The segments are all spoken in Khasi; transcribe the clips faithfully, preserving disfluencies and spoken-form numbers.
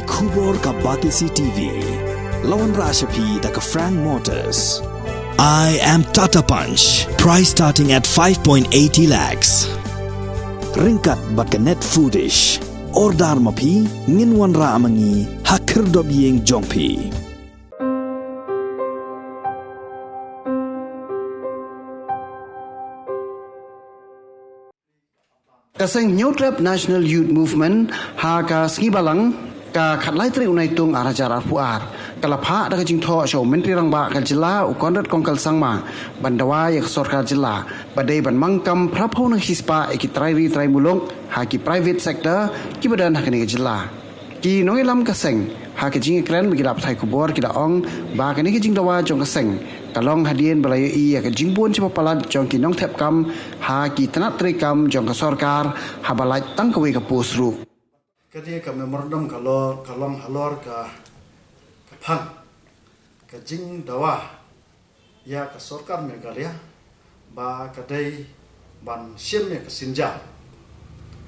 Khubor ka Batesi T V. La wanrah sha phi da ka Frank Motors. I am Tata Punch. Price starting at five point eighty lakhs. Ryngkat bad ka Net Foodish. Order ma phi, ngin wanrah ma ngi ha khyrdop ïing jong phi. Ka seng Hynñiewtrep National Youth Movement ha ka sngi Balang ka khatlai tarik u Naitung ar hajar arphew ar ka la phah da ka jingthoh sha u Myntri Rangbah ka jylla u Conrad Kongkal Sangma ban dawa ïa ka sorkar jylla ba dei ban mang kam phraphew na ka shispah ïa ki trai ri trai muluk ha ki private sector kiba don ha kane ka jylla. Ki nongïalam ka seng ha ka jingïakren bad ki lad pathai khubor ki la ong ba kane ka jingdawa jong ka seng ka long hadien ba la ïohi ïa ka jingbun shibun palat jong ki nongthep kam ha ki tnat treikam jong ka sorkar haba lait tang kawei ka post ruh. Kane ka memorandum ka long halor ka ka phang ka jingdawa ïa ka sorkar Meghalaya ba ka dei ban shim ïa ka sienjam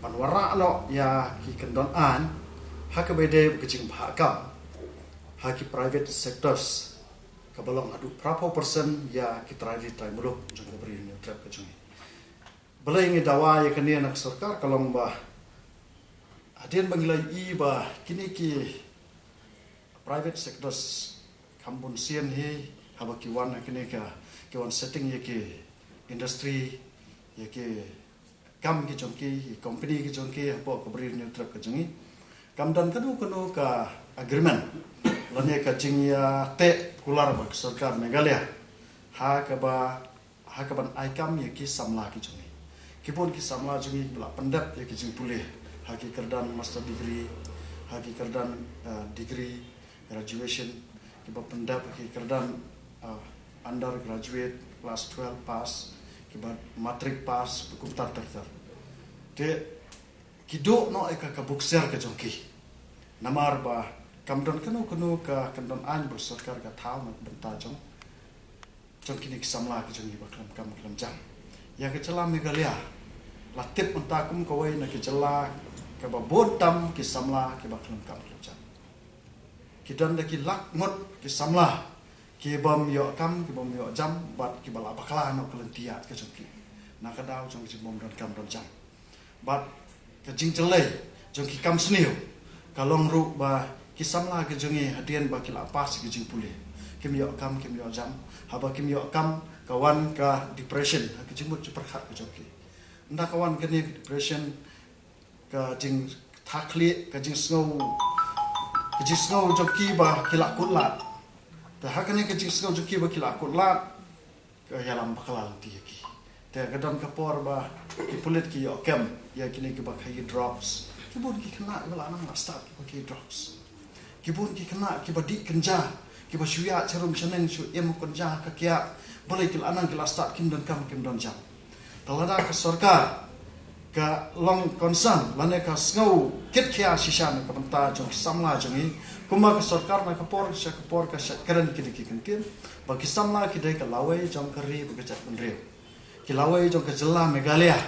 ban wanrah noh ïa ki kyndon aiñ ha kaba ïadei bad ka jingbha kam ha ki private sectors kaba long haduh phraphew percent ïa ki trai ri trai muluk jong ka Bri Hynñiewtrep ka jong ngi. Balei ngi dawa ïa kane na ka sorkar ka long ba hadien ba ngi la ïohi ba kine ki private sectors kam bun sien hi haba ki wan ha kine ka ki wan setting ïa ki industry ïa ki kam ki jong ki ïa company ki jong ki hapoh ka Bri Hynñiewtrep ka jong ngi. Kam don kano kano ka agreement lane ka jingïateh kular bad ka sorkar Meghalaya ha kaba ha kaban ai kam ïa ki samla ki jong ngi. Ki bun ki samla jong ngi ki la pyndep ïa ki jingpule ha ki kyrdan master degree, ha ki kyrdan uh, degree graduation, kiba pyndep ha ki kyrdan uh, undergraduate class twelve pass, kiba matric pass, kumta ter ter. Te ki duh noh ïa ka ka bukser ka jong ki. Namar ba kam don kano kano ka kyndon aiñ ba sorkar ka thaw na ka bynta jong jong kine ki samla ki jong ngi ba khlem kam khlem jam. Ïa ka jylla Meghalaya la tip mynta kum kawei na ki jylla kaba bun tam ki samla kiba khlem kam khlem jam. Ki don da ki lak ngut ki samla ki bym ïoh kam ki bym ïoh jam bad kiba la bakla noh ka lynti ïaid ka jong ki na ka daw jong ki jingbym don kam don jam. Bad ka jingjyllei jong ki kam sniew ka long ruh ba ki samla ki jong ngi hadien ba ki la pass ki jingpule kim ïoh kam kim ïoh jam. Haba kim ïoh kam ka wan ka depression ha ka jingmut jingpyrkhat ka jong ki. Ynda ka wan kane ka depression ka jingthakhlieh ka jingsngew ka jingsngew jong ki ba ki la kut lad. Te ha kane ka jingsngew jong ki ba ki la kut lad ka ïalam bakla lynti ïa ki. Te ka don ka por ba ki pulit ki ïoh kem ïa kine kiba khaïi drugs. Ki bun ki khynnah kiba la nang la stad kiba khaïi drugs. Ki bun ki khynnah kiba dih kynja kiba shu ïaid sharum shaneng shu im kynja ka kiad. Balei ki la nang ki la stad kim don kam kim don jam. Te lada ka sorkar ka long concern lane ka sngew kit khia shisha na ka bynta jong ki samla jong ngi. Kumba ka sorkar na ka por sha ka por ka shait kren kine ki kyntien ba ki samla ki dei ka lawei jong ka ri bad ka jaitbynriew, ki lawei jong ka jylla Meghalaya.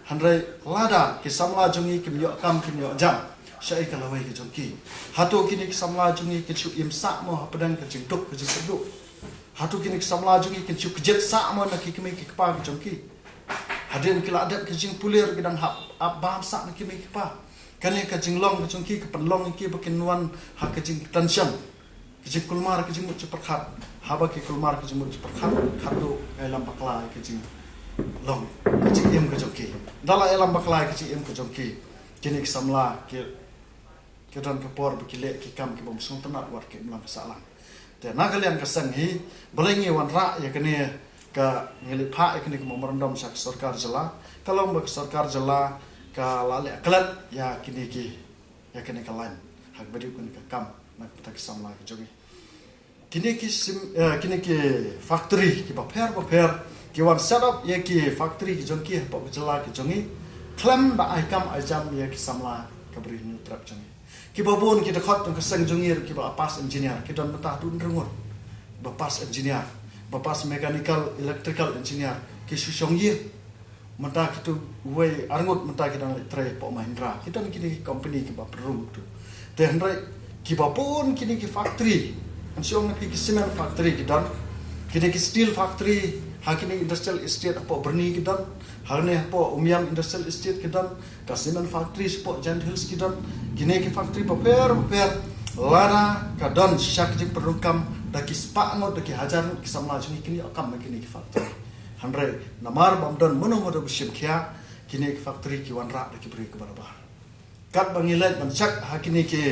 Hynrei lada ki samla jong ngi kim ïoh kam kim ïoh jam, shaei ka lawei ka jong ki? Hato kine ki samla jong ngi kin shu im sah mo hapdeng ka jingduk ka jingkyrduh? Hato kine ki samla jong ngi kin shu kjit sah mo na ki kmie ki kpa ki jong ki? Hadien ki la dep ka jingpule ruh ki dang hap ap bam sah na ki kmie ki kpa. Kane ka jinglong ka jong ki ka pynlong ïa ki ba kin wan ha ka jingtension, ka jingkulmar ka jingmut jingpyrkhat. Haba ki kulmar ka jingmut jingpyrkhat, khatduh ka ïalam bakla ïa ka jinglong ka jingim ka jong ki. Ynda la ïalam bakla ïa ka jingim ka jong ki, kine ki samla ki ki don ka por ba ki leh ki kam ki bym sngewtynnat wat ki imlang ka sahlang. Te na ka liang ka seng hi, balei ngi wanrah ïa kane ka, ngi leit phah ïa kane ka memorandum sha ka sorkar jylla? Ka long ba ka sorkar jylla ka la leh klet ïa kine ki, ïa kane ka lain ha kaba dei kane ka kam na ka bynta ki samla ki jong ngi. Kine ki sim, eh, kine ki factory kiba pher ba pher ki wan set up ïa ki factory ki jong ki hapoh ka jylla ki jong ngi, khlem da ai kam ai jam ïa ki samla ka Bri Hynñiewtrep jong ngi. Kiba bun ki dkhot jong ka seng jong ngi ruh kiba la pass engineer, ki don mynta haduh hynriew ngut ba pass engineer, ba pass mechanical, electrical engineer, ki shu shong ïing. Mynta kitu wei ar ngut mynta ki dang leit trei hapoh Mahindra. Ki don kine ki company kiba pynrung tu. Te hynrei Kiba bun kine ki factory, ngan shu ong ïa phi, ki cement factory ki don, kine ki steel factory ha kine industrial estate hapoh Byrni ki don, hangne hapoh Umiam Industrial Estate ki don, ka cement factory shapoh Jaintia Hills ki don, kine ki factory bapher bapher. Lada ka don shisha ka jingpynrung kam da ki spah ngut, da ki hajar ngut ki samla jong ngi kin ïoh kam na kine ki factory. Hynrei namar bym don mano mano ba shim khia, kine ki factory ki wanrah da ki briew kiba nabar. Katba ngi leit ban check ha kine ki,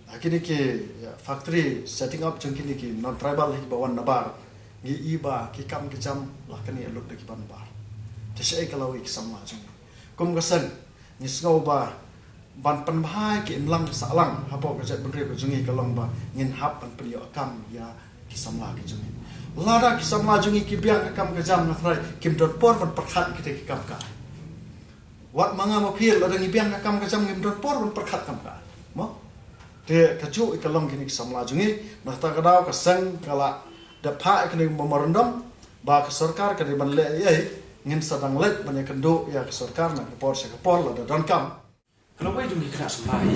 ha kine ki, ya, factory setting up jong kine ki non-tribal hi kiba wan nabar, ngi i ba ki kam ki jam la kane lut da kiba nabar. Te shaei ka lawei ki samla jong ngi? Kum ka seng, ngi sngew ba ban pynbha ïa ki imlang ki sahlang hapoh ka jaitbynriew ka jong ngi ka long ba ngin hap ban pynïoh kam ïa ki samla ki jong ngi. Lada ki samla jong ngi ki biang ka kam ka jam, nga tharai kim don por ban pyrkhat kita ki kam ka. Wat ma nga ma phi, lada ngi biang ka kam ka jam, ngim don por ban pyrkhat kam ka. Mo? Te kajuh ka long kine ki samla jong ngi. Na kata ka daw ka seng ka la dep phah ïa kane ka memorandum ba ka sorkar ka dei ban leh ei ei. Ngin sa dang leit ban ïakynduh ïa ka sorkar na ka por sha ka por lada donkam. Ka lawei jong ki khynnah samla hi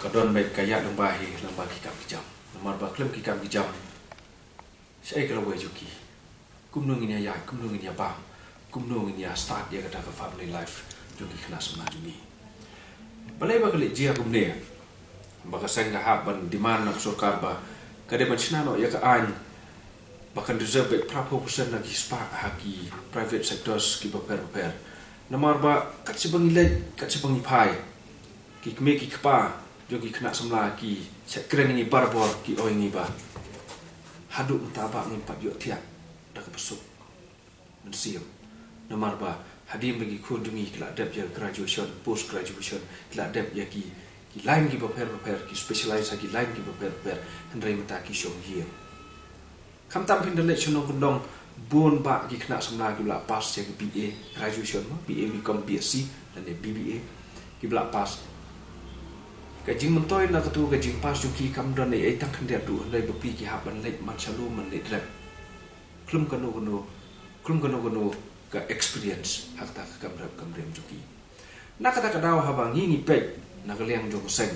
ka don beit ka ïaid lyngba hi lyngba ki kam ki jam. Namar ba khlem ki kam ki jam, shaei ka lawei jong ki? Kumno ngin ïa ïaid, kumno ngin ïa bam, kumno ngin ïa start ïa kata ka family life jong ki khynnah samla jong ngi? Balei ba ka leit jia kumne? Ba ka seng ka hap ban demand na ka sorkar ba ka dei ban shna noh ïa ka aiñ ba kan reserve beit phra phew percent na ki spah ha ki private sectors kiba pher bapher. Namar ba kat shaba ngi leit, kat shaba ngi phai, ki kmie ki kpa jong ki khynnah samla ki shah kren ïa ngi barabor, ki ong ïa ngi ba haduh mynta bah ngim pat ïoh thiah da kaba suk mynsiem. Namar ba hadien ba ki khun jong ngi ki la dep ïa graduation, post graduation, ki la dep ïa ki, ki line kiba pher bapher, ki specialize ha ki line kiba pher bapher, hynrei mynta ki shong ïing. Khamtam phin da leit sha nongkyndong, bun bah ki khynnah samla kiba la pass ïa ki B A graduation mo, B A, B Com, B Sc lane B B A, kiba la pass. Ka jingmyntoi na katu ka jingpass jong ki kam don ei ei tang khyndiat ruh, hynrei bapli ki hap ban leit man sha lum ban leit rep. Khlem kano kano, khlem kano kano ka experience ha kata ka kam rep kam riam jong ki. Na kata ka daw haba ngi, ngi peit na ka liang jong ka seng,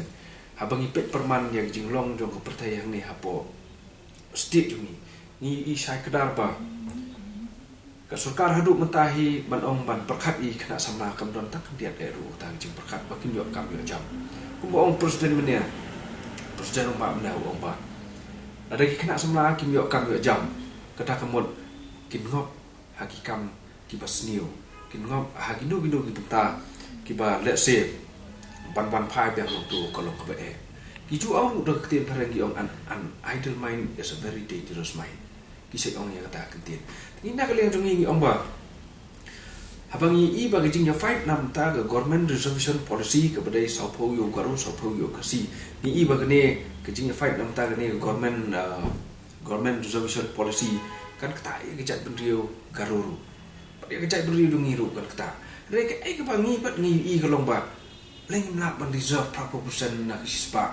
haba ngi peit pyrman ïa ka jinglong jong ka pyrthei hangne hapoh state jong ngi, ngi i shai kdar ba ka sorkar haduh mynta hi ban ong ban pyrkhat ïa ki khynnah samla kam don tang khyndiat eh ruh kata ka jingpyrkhat ba kin ïoh kam ïoh jam. Kumba ong President mynne, President ong ba mynne, ong ba lada ki khynnah samla kim ïoh kam ïoh jam, kata ka mut kin ngop ha ki kam kiba sniew, kin ngop ha kino kino ki bynta kiba, let's say, ban wan phai biang nongtuh ka long kaba eh. Ki ju ong ruh da ka ktien phareng, ki ong, an, an idle mind is a very dangerous mind. Ki shait ong ïa kata ka ktien. Te ngi na ka liang jong ngi, ngi ong ba haba ngi i ba ka jingïa fight na bynta ka government reservation policy kaba dei saw phew ïa u Garo, saw phew ïa u Khasi, ngi i ba kane ka jingïa fight na bynta kane ka government, uh, government reservation policy kan ktah ïa ka jaitbynriew Garo ruh, bad ïa ka jaitbynriew jong ngi ruh kan ktah. Hynrei kaei kaba ngi pat ngi i ka long ba lei ngim lah ban reserve phra phew percent na ka shispah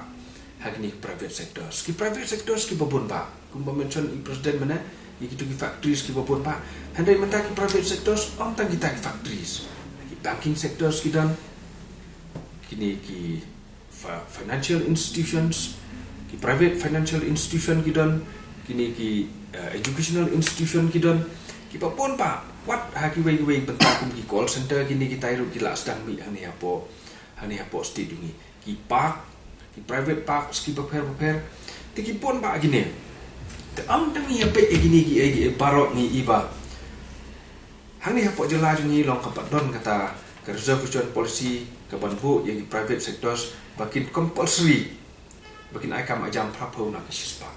ha kine ki private sectors, ki private sectors kiba bun bah, kumba mention i President mynne, ïa kito ki factories kiba bun bah. Hynrei mynta ki private sectors, ym tang kita ki factories, ki banking sectors ki don, kine ki fi-, financial institutions, ki private financial institution ki don, kine ki, uh, educational institution ki don, kiba bun bah. Wat ha kiwei kiwei bynta kum ki call center, kine kitai ruh ki la sdang mih hangne hapoh, hangne hapoh state jong ngi. Ki park, ki private parks kiba pher bapher, te ki bun bah kine. Te ym tang ngi ïa peit ïa kine kiei kiei baroh, ngi i ba hangne hapoh jylla jong ngi long kaba don kata ka reservation policy kaban buh ïa ki private sectors ba kin compulsory ba kin ai kam ai jam phra phew na ka shispah.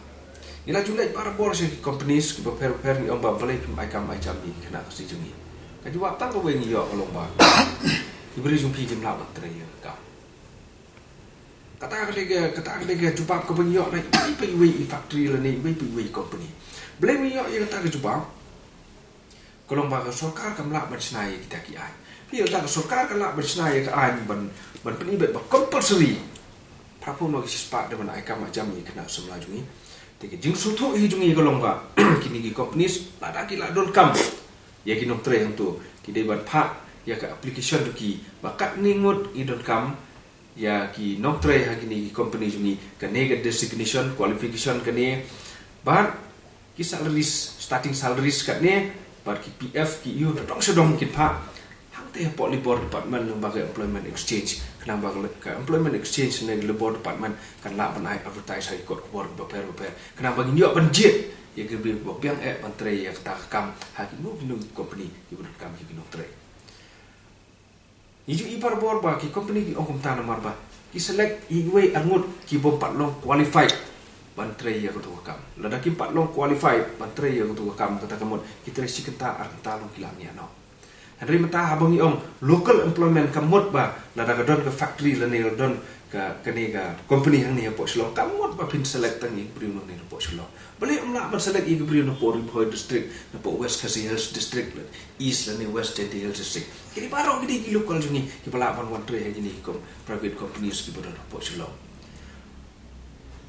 Ngi la ju leit barabor sha ki companies kiba pher bapher, ngi ong ba balei phim ai kam ai jam ïa ki khynnah Khasi jong ngi. Ka jubab tang kawei ngi ïoh ka long ba ki briew jong phi kim lah ban trei ïa ka kam. Kata ka dei ka, kata ka dei ka jubab kaba ngi ïoh na iwei pa iwei i factory lane iwei pa iwei i company. Balei ngi ïoh ïa kata ka jubab? Ka long ba ka sorkar kam lah ban shna ïa kita ki aiñ. Phi, lada ka sorkar ka lah ban shna ïa ka aiñ ban, ban pyni beit ba compulsory phra phew na ka shispah dei ban ai kam ai jam ïa ki khynnah samla jong ngi, te ka jingsngewthuh hi jong ngi ka long ba kine ki companies, lada ki la donkam ïa ki nongtrei hangto, ki dei ban phah ïa ka application jong ki ba katne ngut ngi donkam ïa ki nongtrei ha kine ki company jong ngi, kane ka designation, qualification kane, bad ki salaries, starting salaries katne, bad ki P F, ki U, nadong shadong kin phah. Hangta hapoh Labour Department lyngba ka Employment Exchange, khnang ba ka Employment Exchange ne Labour Department kan lah ban ai advertise ha ki kot khubor bapher bapher, khnang ba ngin ïoh ban jied ïa ki briew ba biang eh ban trei ïa kata ka kam ha kino kino ki company kiba donkam ïa ki nongtrei. Ngi ju i barabor ba ki company ki ong kumta namar ba ki select iwei arngut ki bym pat long qualified ban trei ïa kato ka kam. Lada kim pat long qualified ban trei ïa kato ka kam, kata ka mut ki trei shi kynta ar kynta long ki lah ban ïa noh. Hynrei mynta haba ngi ong local employment, ka mut ba lada ka don ka factory lane ka don ka, kane ka company hangne hapoh Shillong, ka mut ba phin select tang ïa ki briew nangne hapoh Shillong. Balei ym lah ban select ïa ki briew napoh Ri Bhoi District, napoh West Khasi Hills District, East lane West Jaintia Hills District? Kine baroh ki dei ki local jong ngi kiba lah ban wan trei ha kine ki com-, private companies kiba don hapoh Shillong.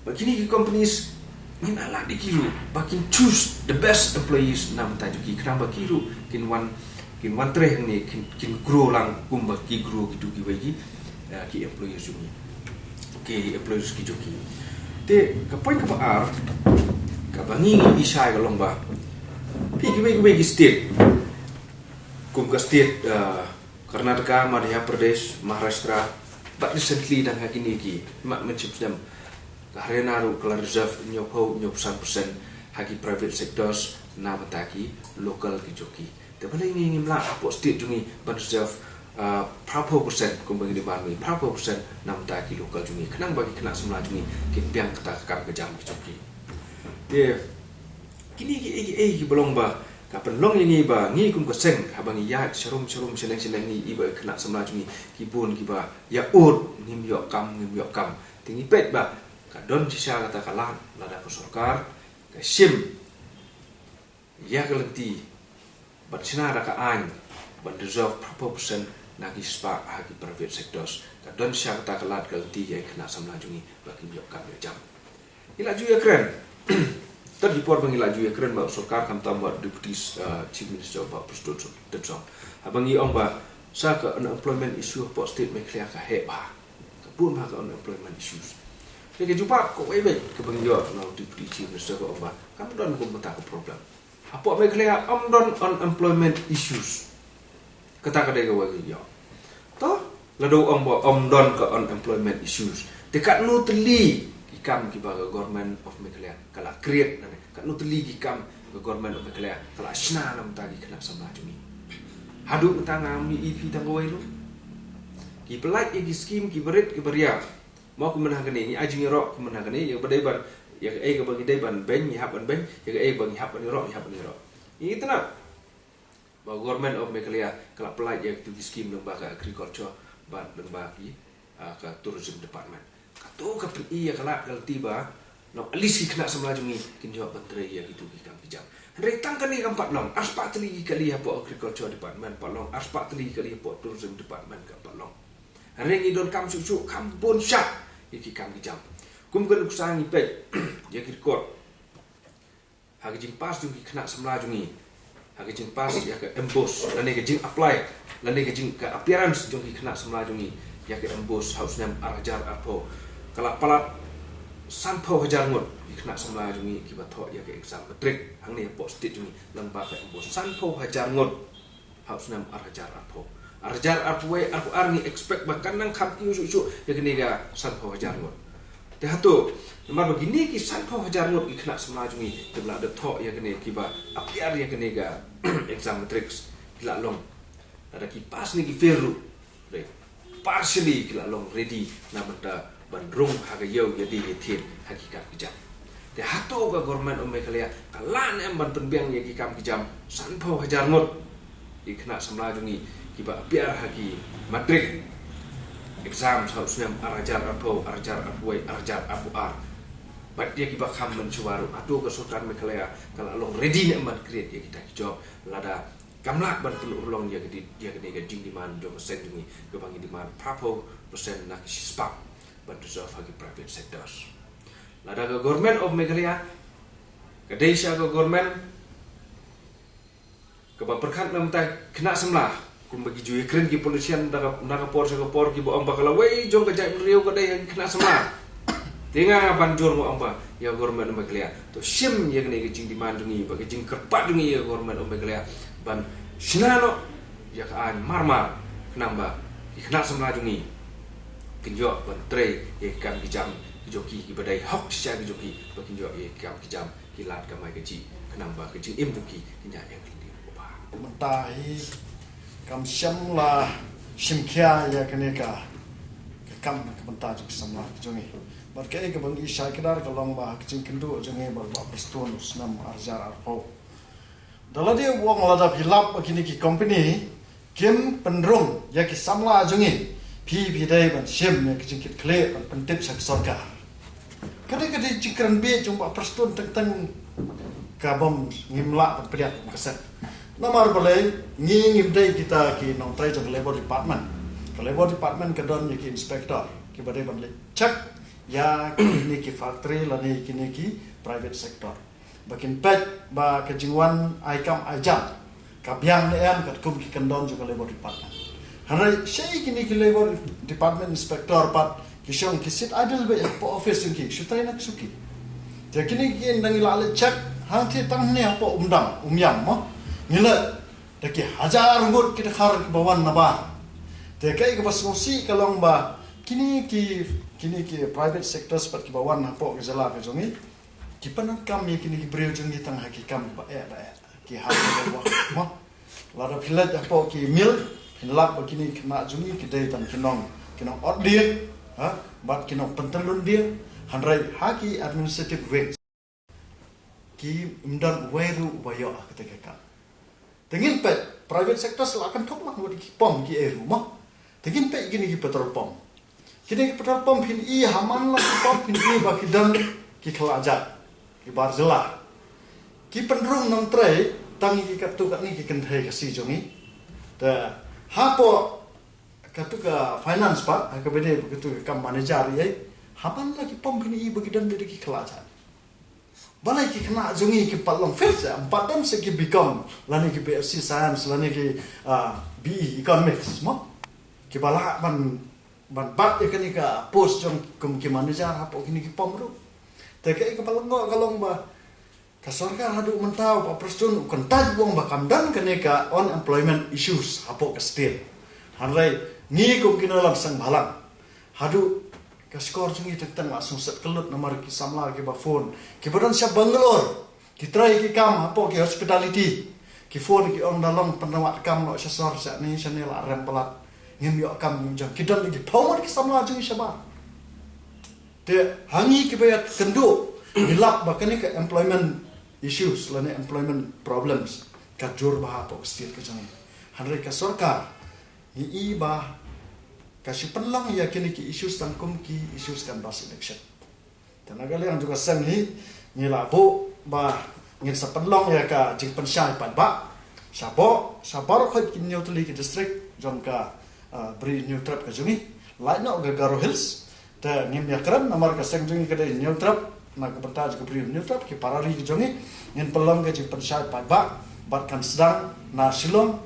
Ba kine ki companies ngin lah da ki ruh ba kin choose the best employees na bynta jong ki, khnang ba ki ruh kin wan, kin wan trei hangne, kin, kin grow lang kumba ki grow kito kiwei ki, eh, ki employees jong ngi. Ki employees ki jong ki. Te ka point kaba ar kaba ngi ngi i shai ka long ba phi kiwei kiwei ki state, kum ka state, eh, Karnataka, Madhya Pradesh, Maharashtra, bad recently dang ha kine ki mat mynshem snem, ka Haryana ruh ka la reserve hynñiewphew, hynñiewphew san percent ha ki private sectors na bynta ki local ki jong ki. Te balei ngi ngim lah hapoh state jong ngi ban reserve, ah, phraphew percent kumba ngi demand ngi, phraphew percent na bynta ki local jong ngi, khnang ba ki khynnah samla jong ngi kin biang kata ka kam ka jam ki jong ki. Te kine ki ei ki ei kiba long ba ka pynlong ïa ngi ba ngi kum ka seng, haba ngi ïaid sharum sharum shaneng shaneng, ngi i ba ki khynnah samla jong ngi ki bun kiba ïaud, ngim ïoh kam, ngim ïoh kam. Te ngi peit ba ka don shisha kata ka lad, lada ka sorkar ka shim ïa ka lynti ban shna da ka aiñ ban reserve phraphew percent na ki spah ha ki private sectors, ka don shisha kata ka lad, ka lynti ïa ki khynnah samla jong ngi ba kim ïoh kam ïoh jam. Ngi la ju ïakren. Tad ki por ba ngi la ju ïakren bad sorkar, khamtam bad Deputy, uh, Chief Minister Bah Prestone Tynsong, haba ngi ong ba sa ka unemployment issue hapoh state Meghalaya ka heh bha, ka bun bha ka unemployment issues. Te ka jubab kawei beit kaba ngi ïoh na u Deputy Chief Minister, ka ong ba kam don kum kata ka problem. Hapoh Meghalaya ym don unemployment issues. Kata ka dei kawei ka ïoh. To, lada u ong ba ym don ka unemployment issues, te katno tylli ki kam kiba ka Government of Meghalaya ka la create, lane katno tylli ki kam ka Government of Meghalaya ka la shna na bynta ki khynnah samla jong ngi? Haduh mynta ngam i phi tang kawei ruh. Ki pyllait ïa ki scheme kiba rit kiba ria. Mo, kumne ha kane ngi ai jingïaroh, kumne ha kane ïa kaba dei ban, ïa kaei kaba ngi dei ban beiñ ngi hap ban beiñ, ïa kaei ba ngi hap ban ïaroh ngi hap ban ïaroh. Ngi tnat ba Government of Meghalaya ka la pyllait ïa kitu ki scheme lyngba ka agriculture bad lyngba ki, ah, ka tourism department. Kato ka pyni ïa ka lad ka lynti ba, no, at least ki khynnah samla jong ngi kin ïoh ban trei ïa kitu ki kam ki jam. Hynrei tang kane kam pat long, arspah tylli ki kali hapoh agriculture department pat long, arspah tylli ki kali hapoh tourism department kam pat long. Hynrei ngi donkam shuh shuh, kam bun shah ïa ki kam ki jam. Kum ka nuksa ngi peit ïa ki record ha ka jingpass jong ki khynnah samla jong ngi, ha ka jingpass ïa ka MBOSE, lane ka jing-apply, lane ka jing, ka appearance jong ki khynnah samla jong ngi ïa ka MBOSE ha u snem ar hajar arphew, ka la palat sanphew hajar ngut ki khynnah samla jong ngi kiba thoh ïa ka exam matric hangne hapoh state jong ngi lyngba ka MBOSE, sanphew hajar ngut ha u snem ar hajar arphew. Ar hajar arphew wei, arphew ar ngi expect ba kan nang kham kiew shuh shuh ïa kane ka sanphew hajar ngut. Te hato, namar ba kine ki sanphew hajar ngut ki khynnah samla jong ngi kiba la dep thoh ïa kane, kiba appear ïa kane ka exam matric, ki la long, lada ki pass ne ki fail ruh, dei, partially ki la long ready na bynta ban rung ha ka ïew ïadei ïathied ha ki kam ki jam. Te hato ka Government of Meghalaya ka lah ne em ban pynbiang ïa ki kam ki jam sanphew hajar ngut ki khynnah samla jong ngi kiba appear ha ki matric exam ha u snem ar hajar arphew, ar hajar arphew wei, ar hajar arphew ar? Bad ïa kiba kham mynshuwa ruh, hato ka sorkar Meghalaya ka la long ready ne em ban create ïa kita ki job, lada kam lah ban pynurlong ïa ka di-, ïa kane ka jingdemand jong ka seng jong ngi kaba ngi demand phraphew percent na ki shispah ban reserve ha ki private sectors? Lada ka Government of Meghalaya ka dei shisha ka government kaba pyrkhat na bynta ki khynnah samla, Kumba ki ju ïakren ki politician na ka por sha ka por kiba ong ba ka lawei jong ka jaitbynriew ka dei ha ki khynnah samla. Te nga ban jur nga ong ba ïa ka government Meghalaya to shim ïa kane ka jingdemand jong ngi bad ka jingkyrpad jong ngi ïa ka government Meghalaya ban shna noh ïa ka aiñ marmar khnang ba ki khynnah samla jong ngi kin ïoh ban trei ïa ki kam ki jam ki jong ki kiba dei hok shisha ki jong ki ba kin ïoh ïa ki kam ki jam ki lad kamai kajih khnang ba ka jingim jong ki kin ïaid ïa ka lynti kaba bha. Mynta hi kam shym la shim khia ïa kane ka ka kam ka bynta jong ki samla ki jong ngi. Bad kaei kaba ngi shai kdar ka long ba ka jingkynduh jong ngi ba Bah Prestone u snem ar hajar arphew. Da lade u ong lada phi lap ba kine ki company kim pynrung ïa ki samla jong ngi, phi phi dei ban shim ïa ki jingkit khlieh ban pyntip sha ka sorkar. Ka dei ka dei jingkren bieit jong Bah Prestone teng teng ka bym ngim lah ban pdiang kum ka seng. Namar balei ngi ngim dei kita ki nongtrei jong ka Labour Department. Ka Labour Department ka don ïa ki inspector kiba dei ban leit check ïa kine ki factory lane kine ki private sector. Ba kin peit ba ka jingwan ai kam ai jam ka biang ne em katkum ki kyndon jong ka Labour Department. Hynrei shei kine ki Labour Department inspector pat ki shong ki sit idle beit hapoh office jong ki, shu trei na ka suki. Te kine ki dang ïa la leit check hangtei tang ne hapoh Umdang Umïam mo. Ngi leit da ki hajar ngut ki dkhar kiba wan na bar. Te kaei kaba sngewsih ka long ba kine ki kine ki private sectors pat kiba wan hapoh ka jylla ka jong ngi ki pyndonkam ïa kine ki briew jong ngi tang ha ki kam ba eh ba eh ki ha ki ba wah mo. Lada phi leit hapoh ki mill phin lap ba kine ki khynnah jong ngi ki dei tang ki nong ki nong ot dieng ha bad ki nong pyntyllun dieng. Hynrei ha ki administrative wing ki ym don uwei ruh uba ïoh ha kata ka kam. Te ngin peit private sector sa la kynthoh ma wat ki pom ki ei ruh mo. Te ngin peit kine ki petrol pump. Kine ki petrol pump phin i ha man la ki pump phin i ba ki don ki khlajat ki bar jylla. Ki pynrung nongtrei tang ki katto katne ki kynthei Khasi jong ngi. Te hapoh katto ka finance pat ha kaba dei katto ka kam manager ei ha man la ki pump phin i ba ki don ki khlajat. Balei ki khynnah jong ngi ki pat long fail seh, ym pat don seh ki B Com lane ki B Sc Science lane ki ah, B E Economics mo. Kiba lah ban ban bat ïa kane ka post jong kum ki manager hapoh kine ki pump ruh. Te kaei kaba long ka long ba ka sorkar haduh mynta u Bah Prestone u kyntait u ong ba kam don kane ka unemployment issues hapoh ka state. Hynrei ngi kum ki nongïalam seng bhalang haduh ka shkor jong ngi teng teng la sngewset kyllut namar ki samla kiba phone kiba don sha Bangalore ki trei ki kam hapoh ki hospitality. Ki phone ki ong da long pynwad kam noh sha sor sha ne sha ne la rem palat. Ngim ïoh kam ngim jam ki don ki phew ngut ki samla jong ngi shabar. Te ha ngi kiba ïakynduh ngi lap ba kane ka employment issues lane employment problems ka jur bha hapoh ka state ka jong ngi. Hynrei ka sorkar ngi i ba ka shu pynlong ïa kine ki issues tang kum ki issues canvass election. Te na ka liang jong ka seng hi ngi la buh ba ngin sa pynlong ïa ka jingpynshai paidbah shapoh shabar khot ki hynñiew tylli ki district jong ka ah, Bri Hynñiewtrep ka jong ngi. Lait noh ka Garo Hills. Te ngim ïakren namar ka seng jong ngi ka dei Hynñiewtrep na ka bynta jong ka Bri Hynñiewtrep ki para ri ka jong ngi. Ngin pynlong ka jingpynshai paidbah bad kan sdang na Shillong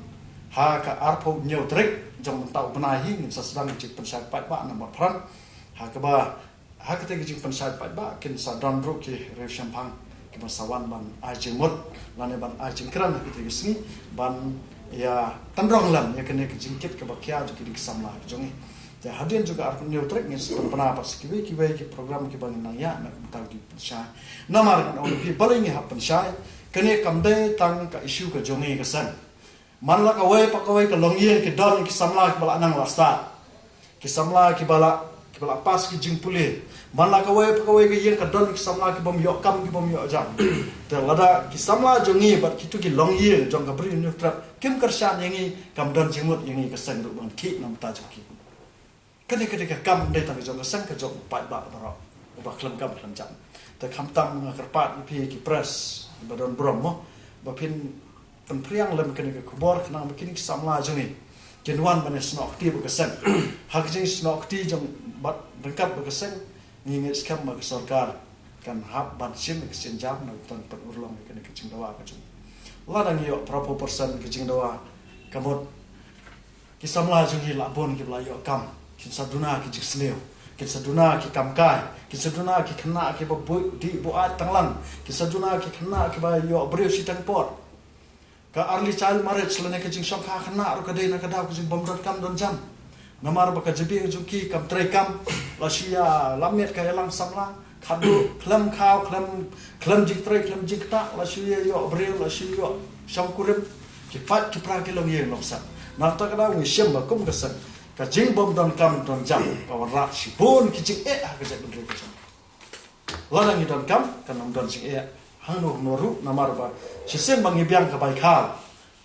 ha ka arphew hynñiew tarik jong mynta u bnai hi ngin sa sdang ka jingpynshai paidbah na Mawphran. Ha kaba ha kata ka jingpynshai paidbah kin sa don ruh ki riew shemphang kiba sa wan ban ai jingmut lane ban ai jingkren ha kata ka sngi ban ïa tynrong lem ïa kane ka jingkit kaba khia jong kine ki samla ka jong ngi. Te hadien jong ka arphew hynñiew tarik ngin sa pynbna pat sa kiwei kiwei ki program kiba ngin nang ïa na ka bynta ka jingpynshai. Namar ngan ong ïa phi balei ngi hap pynshai. Kane kam dei tang ka issue ka jong ngi ka seng. Man la kawei pa kawei ka longïing ki don ki samla kiba la nang la stad. Ki samla kiba la kiba la pass ki jingpule. Man la kawei pa kawei ka ïing ka don ki samla ki bym ïoh kam ki bym ïoh jam. Te lada ki samla jong ngi bad kito ki longïing jong ka Bri Hynñiewtrep kim kyrshan ïa ngi kam don jingmut ïa ngi ka seng ruh ban khih na bynta jong ki. Kane ka dei ka kam dei tang ka jong ka seng ka jong u paidbah baroh uba khlem kam khlem jam. Te khamtam nga kyrpad ïa phi ki press ba don burom mo ba phin pynphriang lem kane ka khubor khnang ba kine ki samla jong ngi kin wan ban ïasnoh kti bad ka seng. Ha ka jingsnoh kti jong bad ryngkat bad ka seng ngi ngeit skhem ba ka sorkar kan hap ban shim ka sienjam na ka bynta ban urlong ïa kane ka jingdawa ka jong ngi. Lada ngi ïoh phra phew percent ka jingdawa ka mut Ki samla jong ngi la bun kiba la ïoh kam. Kin sa duna ki jingsniew, kin sa duna ki kam kai, kin sa duna ki khynnah kiba buh dih buh aid tang lang, kin sa duna ki khynnah kiba ïoh briew shiteng por. Ka early child marriage lane ka jingshongkha khynnah ruh ka dei na ka daw ka jingbym don kam don jam. Namar ba ka jabieng jong ki kam trei kam, la shu ïa la miet ka ïalang samla, khadduh khlem khaw, khlem, khlem jingtrei, khlem jingktah, la shu ïa ïoh briew, la shu ïoh shongkurim. Ki pait ki pra ki long ïing long sem. Na kata ka daw ngi shem ba kum ka seng, ka jingbym don kam don jam ka wanrah shibun ki jingeh ha ka jaitbynriew ka jong. Lada ngi don kam, kan ym don jingeh hangno hangno ruh, namar ba shisien ba ngi biang ka bai khaw,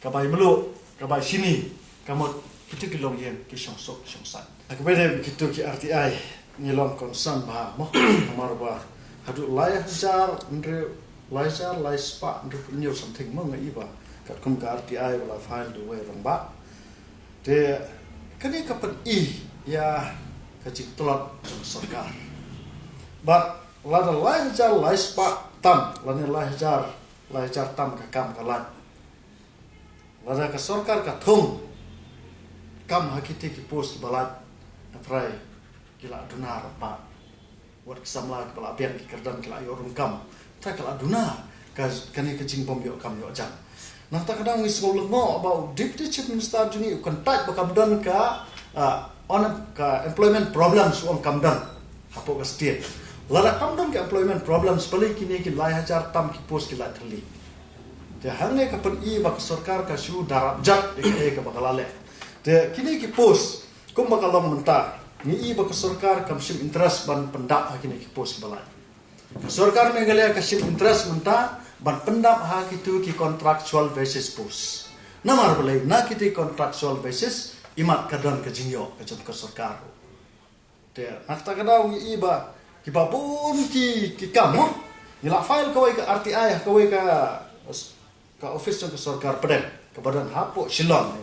ka bai mluh, ka bai shini, ka mut kito ki longïing ki shongsuk shongsaiñ. Ha kaba ïadei bad kito ki R T I, ngi long concern bha mo, namar ba haduh lai hajar hynriew, lai hajar lai spah hynriewphew hynñiew something mo nga i ba, katkum ka R T I ba la file da uwei u rangbah. Te kane ka pyni ïa ka jingtlot jong ka sorkar. Bad lada lai hajar lai spah tam lane lai hajar, lai hajar tam ka kam ka lait, lada ka sorkar ka thung kam ha kito ki post kiba lait, hynrei ki la duna rangbah. Wat ki samla kiba la biang ki kyrdan ki la ïoh rung kam, te ki la duna ka, kane ka jingbym ïoh kam ïoh jam. Na kata ka daw ngi sngew lyngngoh ba u Deputy Chief Minister jong ngi u kyntait ba kam don ka, ah, on ka employment problems, u ong kam don hapoh ka state. Lada kam don ka employment problems, balei kine ki lai hajar tam ki post ki la thylli? Te hangne ka pyni ba ka sorkar ka shu da rap jat ïa kaei kaba ka la leh. Te kine ki post kumba ka long mynta, ngi i ba ka sorkar kam shim interest ban pyndap ha kine ki post kiba lait. Ka sorkar Meghalaya ka shim interest mynta ban pyndap ha kito ki contractual basis post. Namar balei? Na kito ki contractual basis, imat ka don ka jingïoh ka jong ka sorkar. Te na kata ka daw ngi i ba kiba bun ki, ki kam mo, ngi la file kawei ka R T I ha kawei ka, ka office jong ka sorkar pdeng kaba don hapoh Shillong.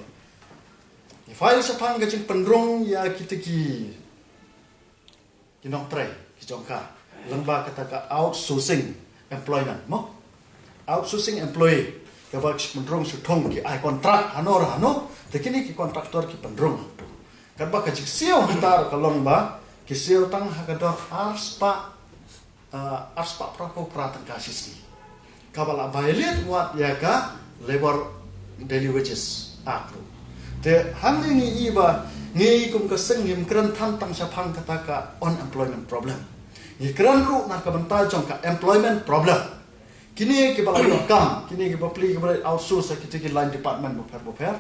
Ngi file shaphang ka jingpynrung ïa kito ki, ki nongtrei ki jong ka, lyngba kata ka outsourcing employment mo, outsourcing employee, kaba ki pynrung shu thung, ki ai contract hano re hano, te kine ki contractor ki pynrung hangto. Katba ka jingsiew hangta ruh ka long ba ki siew tang ha ka dor ar spah, ah, ar spah phra phew phra tyngka shisngi, kaba la violate wat ïa ka Labour Daily Wages Act ruh. Te hangne ngi i ba ngi kum ka seng ngim kren than tang shaphang kata ka unemployment problem, ngi kren ruh na ka bynta jong ka employment problem. Kine kiba la ïoh kam, kine kiba plie, kiba la outsource ha kito ki line department bapher bapher,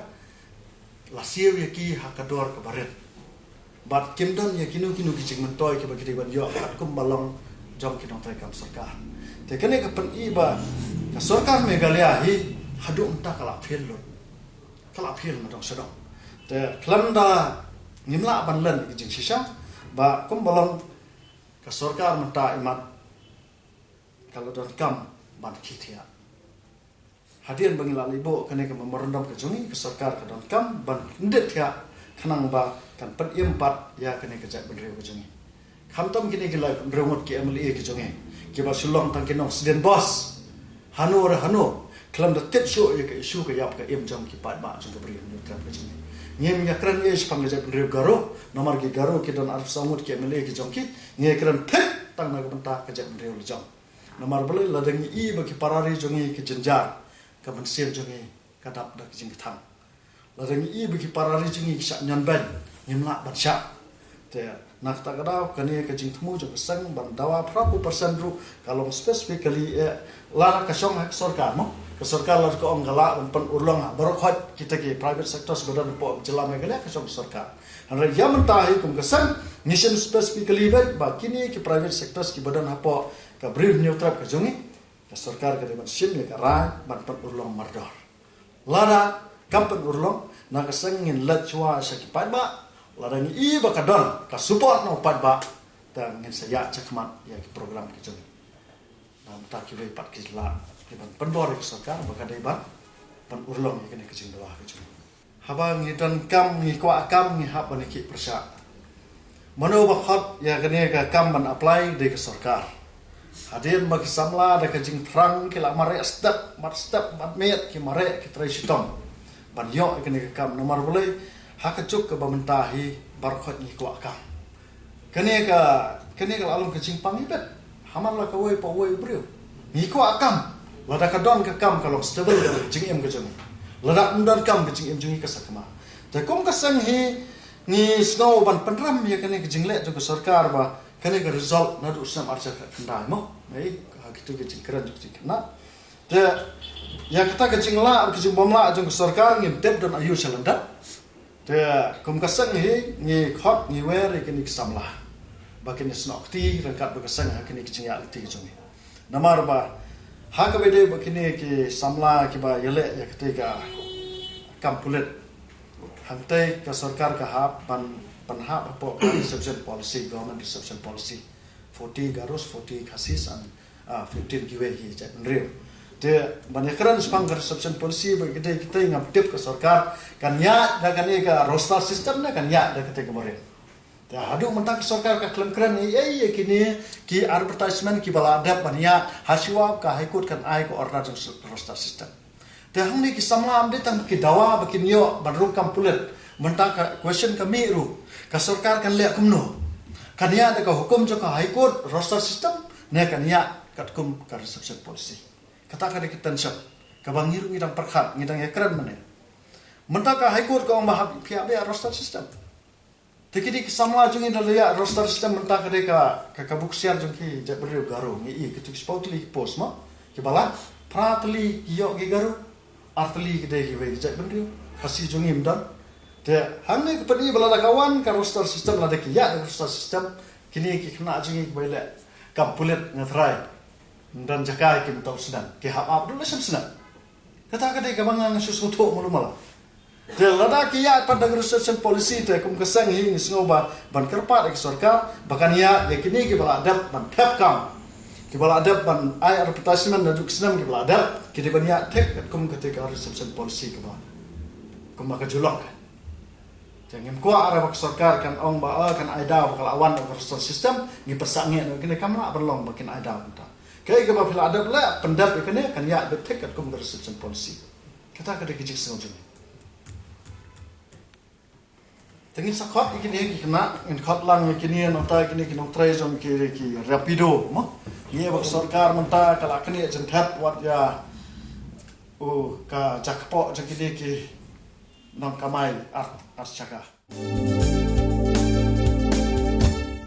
la siew ïa ki ha ka dor kaba rit. Bad kim don ïa kino kino ki jingmyntoi kiba ki dei ban ïoh katkum ba long jong ki nongtrei kam sorkar. Te kane ka pyni ba ka sorkar Meghalaya hi haduh mynta ka la fail lut, ka la fail nadong shadong. Te khlem da ngim lah ban len ki jingshisha, ba kumba long ka sorkar mynta imat ka la donkam ban khie thiah. Hadien ba ngi la leit buh kane ka memorandum ka jong ngi, ka sorkar ka donkam ban kyndit thiah khnang ba kan pynim pat ïa kane ka jaitbynriew ka jong ngi. Khamtam kine ki laiphew hynriew ngut ki M L A ki jong ngi, kiba shu long tang ki nongsdien bos hano re hano, khlem da tip shuh ïa ka issue ka ïap ka im jong ki paidbah jong ka Bri Hynñiewtrep ka jong ngi. Ngim ïakren ei shaphang ka jaitbynriew Garo, namar ki Garo ki don arphew saw ngut ki M L A ki jong ki, ngi ïakren thik tang na ka bynta ka jaitbynriew la jong. Namar balei? Lada ngi i ba ki para ri jong ngi ki jynjar, ka mynsiem jong ngi ka dap da ka jingkthang. Lada ngi i ba ki para ri jong ngi ki shah ñion beiñ, ngim lah ban shah. Te na kata ka daw kane ka jingthmu jong ka seng ban dawa phra phew percent ruh ka long specifically, eh, lada ka shong ha ka sorkar mo, ka sorkar lada ka ong ka lah ban pynurlong ha baroh khoit kita ki private sectors ba don hapoh jylla Meghalaya, ka shong ka sorkar. Hynrei ïa mynta hi kum ka seng ngi shim specifically beit ba kine ki private sectors kiba don hapoh ka Bri Hynñiewtrep ka jong ngi, ka sorkar ka dei ban shim ïa ka rai ban pynurlong mardor. Lada kam pynurlong, na ka seng ngin leit shuwa sha ki paidbah. Lada ngi i ba ka don ka support na u paidbah, te ngin sa ïaid shakhmat ïa ki program ki jong ngi. Namar ta kiwei pat ki lah ki ban pynbor ïa ka sorkar ba ka dei ban pynurlong ïa kane ka jingdawa ka jong ngi. Haba ngi donkam, ngi kwah kam, ngi hap ban ïakhih pyrshah. Mano ba khot ïa kane ka kam ban apply? Dei ka sorkar. Hadien ba ki samla da ka jingthrang ki la mareh step bad step bad miet, ki mareh, ki trei shitom ban ïoh ïa kane ka kam. Namar balei? Ha ka juk kaba mynta hi baroh khoit ngi kwah kam. Kane ka, kane ka la long ka jingpang ibet. Hamar la kawei pa uwei u briew. Ngi kwah kam. Lada ka don ka kam ka long stable ka jingim ka jong ngi. Lada ym don kam ka jingim jong ngi ka sakma. Te kum ka seng hi ngi sngew ban pynrem ïa kane ka jingleh jong ka sorkar ba kane ka result naduh snem arhajar khyndai mo. Ngi ha kitu ka jingkren jong ka jingkhynnah. Te ïa kata ka jinglah ka jingbymlah jong ka sorkar ngim tip don aïu sha lyndet. Te kum ka seng hi ngi khot ngi wer ïa kine ki samla ba kin snoh kti ryngkat bad ka seng ha kine ki jingïaid lynti jong ngi. Namar ba ha kaba ïadei bad kine ki samla kiba ïaleh ïa kata ka kam pulit, hangtei ka sorkar ka hap ban, ban hap hapoh ka reception policy, government reception policy. Forty Garos, forty Khasis and, ah, fifteen kiwei ki jaitbynriew. Te ban ïakren shaphang ka reception policy ba kine kita ngam tip ka sorkar kan ïaid da kane ka roster system ne kan ïaid da kata ka barim. Te haduh mynta ka sorkar ka khlem kren ei ei ïa kine ki advertisement kiba la dep ban ïaid, hashuwa ka High Court kan ai ka order jong roster system. Te hangne ki samla ym dei tang ki dawa ba kin ïoh ban rung kam pulit. Mynta ka question ka mih ruh, ka sorkar kan leh kumno? Kan ïaid da ka hukum jong ka High Court roster system ne kan ïaid katkum ka reception policy? Kata ka dei ka tension kaba ngi ruh ngi dang pyrkhat, ngi dang ïakren mynne. Mynta ka High Court ka ong ba hap phi ïa roster system. Te ki dei ki samla jong ngi da la ïa roster system mynta ka dei ka, ka, ka bok siar jong ki jaitbynriew Garo, ngi i kitu ki shiphew tylli ki post mo. Kiba la phra tylli ki ïoh ki Garo, ar tylli ki dei kiwei ki jaitbynriew Khasi jong ngi ym don. Te hangne ka pyni ba lada ka wan ka roster system, lada ki ïaid da ka roster system, kine ki khynnah jong ngi kiba ïaleh kam pulit nga tharai ym don jaka ïa ki mynta u snem, ki hap ap duh la snem snem. Kata ka dei kaba nga shu sngewthuh malu mala. Te lada ki ïaid pat da ka reception policy te kum ka seng hi ngi sngew ba ban kyrpad ïa ka sorkar ba kan ïaid ïa kine kiba la dep ban thep kam, kiba la dep ban ai advertisement naduh ki snem kiba la dep, ki dei ban ïaid thik katkum kata ka reception policy kaba kumba ka ju long. Te ngim kwah ara ba ka sorkar kan ong ba, ah, kan ai daw ba ka la wan da ka roster system, ngi pyrshah ngeit noh kine kam lah ban long ba kin ai daw kumta. Kaei kaba phi la dep leh pyndep ïa kane kan ïaid beit thik katkum ka reception policy. Kata ka dei ka jingsngew jong ngi. Te ngin sa khot ïa kine ki khynnah, ngin khot lang ïa kine nangta ïa kine ki nongtrei jong ki, ki Rapido mo. Ngi ïa ba ka sorkar mynta ka la kane jingthet wat ïa u ka jakpoh jong kine ki nongkamai ar, ar shaka.